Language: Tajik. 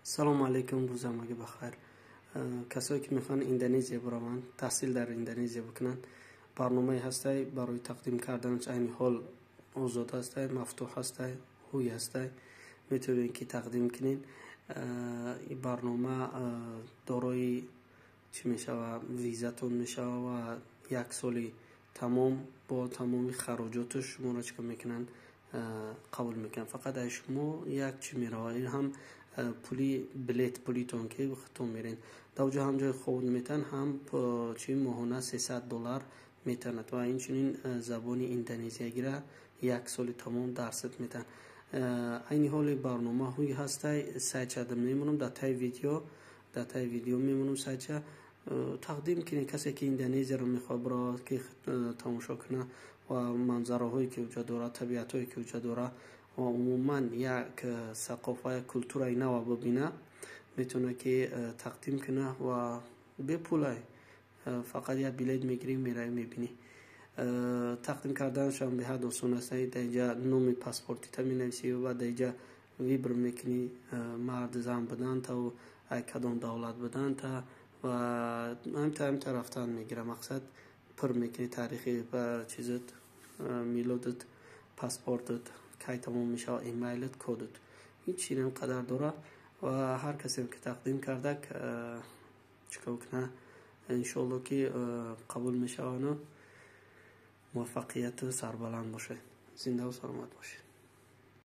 Салому алейкум, рӯзамаги бахайр. Касое ки мехоҳанд Индонезия бираванд, таҳсил дар Индонезия бикунанд, барномае ҳастай барои тақдим карданаш, айни ҳол озод ҳастай, мафтуҳ ҳастай, ҳуй ҳастай, метавонед ки тақдим кунед. Ин барнома дорои чӣ мешава, визатон мешава ва як соли тамом бо тамоми хароҷоташ шуморо чӣ кор мекунанд, қабул мекунанд. Фақат аз шумо як чӣ меравад, ин ҳам пули билет, пулитон ки худтон мерен. Дар оҷо ҳам ҷои хоб метаҳанд, ҳам чи моҳона 300 доллар метавонад ва инчунин забони индонезиягира як соли тамом дарсат метаҳанд. Айни ҳоли барнома ҳуй ҳастай, сайтчада мемонам, дар таи видео мемонам сайтча. Тақдим кунед, касе ки Индонезияро мехоҳад биравад, ки тамошо кунад ва манзараҳое ки уҷа дорад, табиатҳое ки уҷа дорад ва умуман як сақофа, як культураи нава бибинад, метавонад ки тақдим кунад ва бепулай, фақат як билет мегирӣ, меравӣ, мебинӣ. Тақдим карданашам беҳад осон аст. Дар инҷа номи паспортита менависӣ ва дар инҷа выбор мекунӣ, мард, зан будан та, ай кадом давлат будан та ва ҳамин рафтан мегирад. Мақсад, пур мекунӣ таърихи чизат, милодат, паспортат кай тамом мешавад, имейлат, кодат, ҳеҷ ин қадар дорад. Ва ҳар касе ки тақдим кардак, чӣ кор кунад, иншоалло ки қабул мешавану муваффақияту сарбаланд бошед, зиндаву саломат бошед.